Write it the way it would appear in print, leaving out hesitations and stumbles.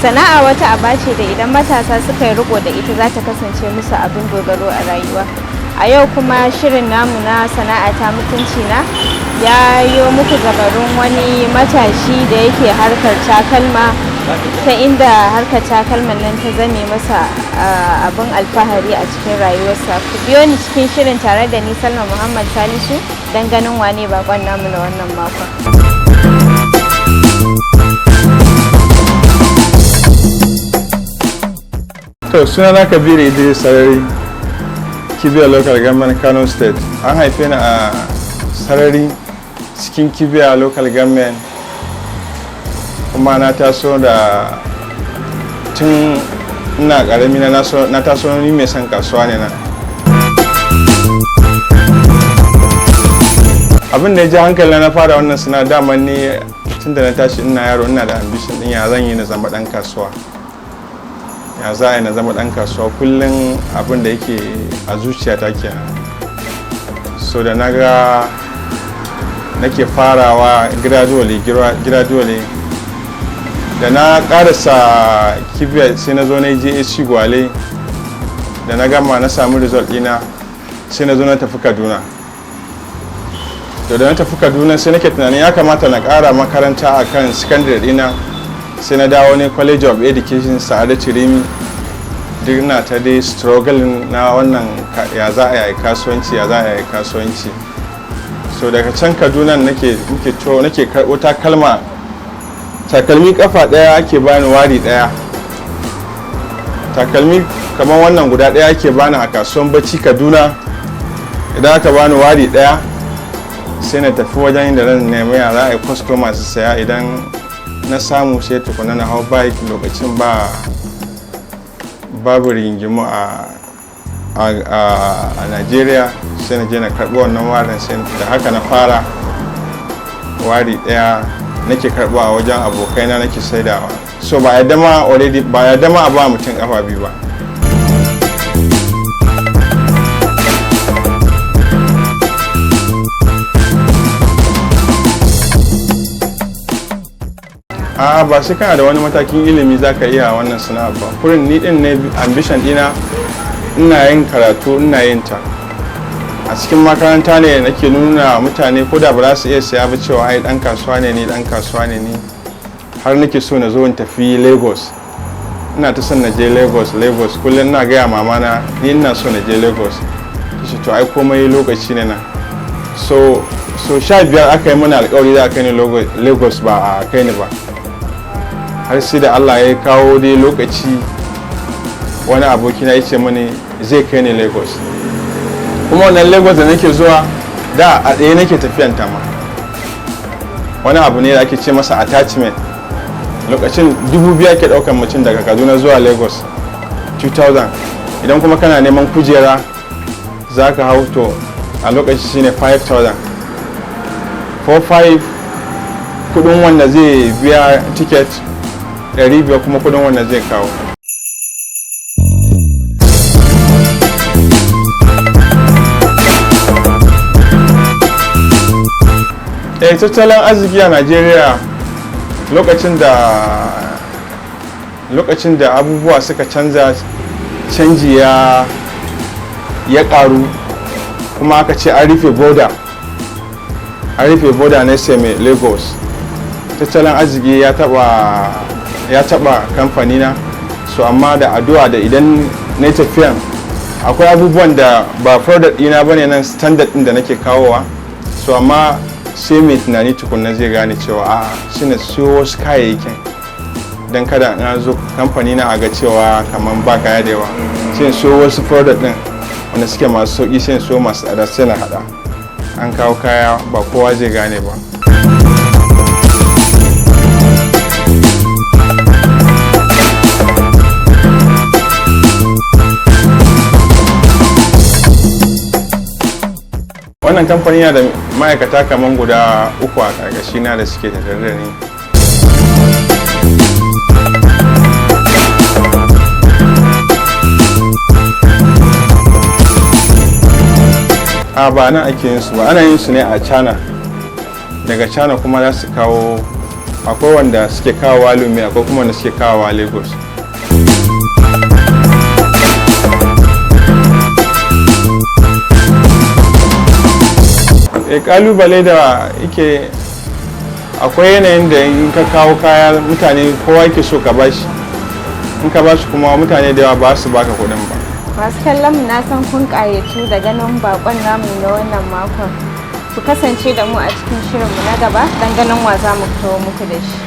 Sana'a wata aba ce da idan matasa suka yi riko da ita za ta kasance musu abin dogaro a rayuwa. A yau kuma shirin namu na Sana'a Ta Mutunci Na ya yi muku zabarun wani matashi da yake harkar takalma, ta inda harkar takalman nan ta zame masa abin alfahari a cikin rayuwarsa. Ku biyo ni cikin shirin tare da ni, Salma Muhammad Salisu, don ganin wane bakon namu na wannan makon. To, sunana Kabiru Idris Sarari, Kibiya Local Government, Kano State. An haife ni a Sarari, cikin Kibiya Local Government, kuma na taso da tun ina karami na taso ni mai son kasuwa ne. Na abin da ya ji hankali na fara wannan suna dama, ni tun da na tashi ina yaro ina da ambition din ya zan yi na zama dan kasuwa, ya za a yi na zama dan kasuwa. Kullum abin da yake a zuciyata kenan. So da na ga nake farawa gradually gradually, da na karasa Kibiya, sai na zo na je JAC Gwale. Da na gama na samu result ɗina, sai na zo na tafi Kaduna. To, da na tafi Kaduna, sai nake tunanin ya kamata na kara makaranta akan secondary ɗina. Sai na dawo ne College of Education, Sa'adatu Rimi. Duk na ta dai struggling na wannan ya za a yi kasuwanci, ya za a yi kasuwanci. So daga can Kaduna nake muke to nake karɓo takalma. Takalmi kafa ɗaya ake bani, wari ɗaya. Takalmi kamar wannan guda ɗaya ake bani a kasuwan Bacci, Kaduna. Idan aka bani wari ɗaya, sai na tafi wajen da zan nemi ya za a yi customer su saya. Idan na samu, sai tukuna na hau bike. Lokacin ba babu rigingimu a Nigeria, sai na je na karɓi wannan warin. Sai da haka na fara, wari ɗaya nake karɓa a wajen abokaina nake saidawa. So ba yadda ma already, ba yadda ma a ba mutum kafa biyu ba. A ba sai kana da wani matakin ilimi za ka iya wannan sana'a ba. Kurin ni din ne ambition dina, ina yin karatu, ina yin ta a cikin makaranta ne nake nuna mutane, ko da ba za su iya siya ba, cewa ai dan kasuwa ne ni, dan kasuwa ne ni. Har nake so na zo in tafi Lagos. Ina ta son na je Lagos, Lagos. Kullum ina gaya mama na, ni ina so na je Lagos. Ta to ai komai lokaci ne na so 15 aka yi mana alkawari za a kai ni Lagos, ba a kai ni ba, har sai da Allah ya kawo dai lokaci, wani abokina ya ce mani zai kai ni Lagos. Kuma wannan Lagos da nake zuwa da a ɗaya nake tafiyan ta ma, wani abu ne da ake ce masa attachment. Lokacin 2000 ke ɗaukan mutum daga Kaduna zuwa Lagos, 2000. Idan kuma kana neman kujera za ka hau, to a lokaci shine 5000, 45 kudin wanda zai biya ticket, 500 kuma kudin wanda zai kawo. Tattalin arziki a Najeriya, lokacin da abubuwa suka canza, canji ya karu, kuma aka ce an rufe border, an rufe border na Seme Lagos, tattalin arziki ya taba kamfani na. So amma da addu'a da idan na tafiyan, akwai abubuwan da ba product ɗina bane nan, standard ɗin da nake kawowa. So amma sai mai tunani tukunna zai gane cewa a shine siyo wasu kayayyakin don kada na zo kamfani na a ga cewa kamar ba kaya da yawa. Sai siyo wasu product din wanda suke masu sauki, sai siyo masu tsada, sai na hada, an kawo kaya, ba kowa zai gane ba. Wannan kamfani yana da ma'aikata kamar guda uku a ƙarƙashi na da suke tattare da ni. A ba nan ake yin su ba, ana yin su ne a China. Daga China kuma za su kawo Akwai wanda suke kawowa Lome, akwai kuma wanda suke kawowa Lagos. E, kalubale da yake akwai, yanayin da in ka kawo kaya, mutane kowa yake so ka bashi. In ka bashi kuma, mutane da yawa ba su baka kuɗin ba. Masu kallon mu, na san kun ƙayatu da ganin bakon namu na wannan makon. Ku kasance da mu a cikin shirinmu na gaba don ganin wa za mu kawo muku da shi.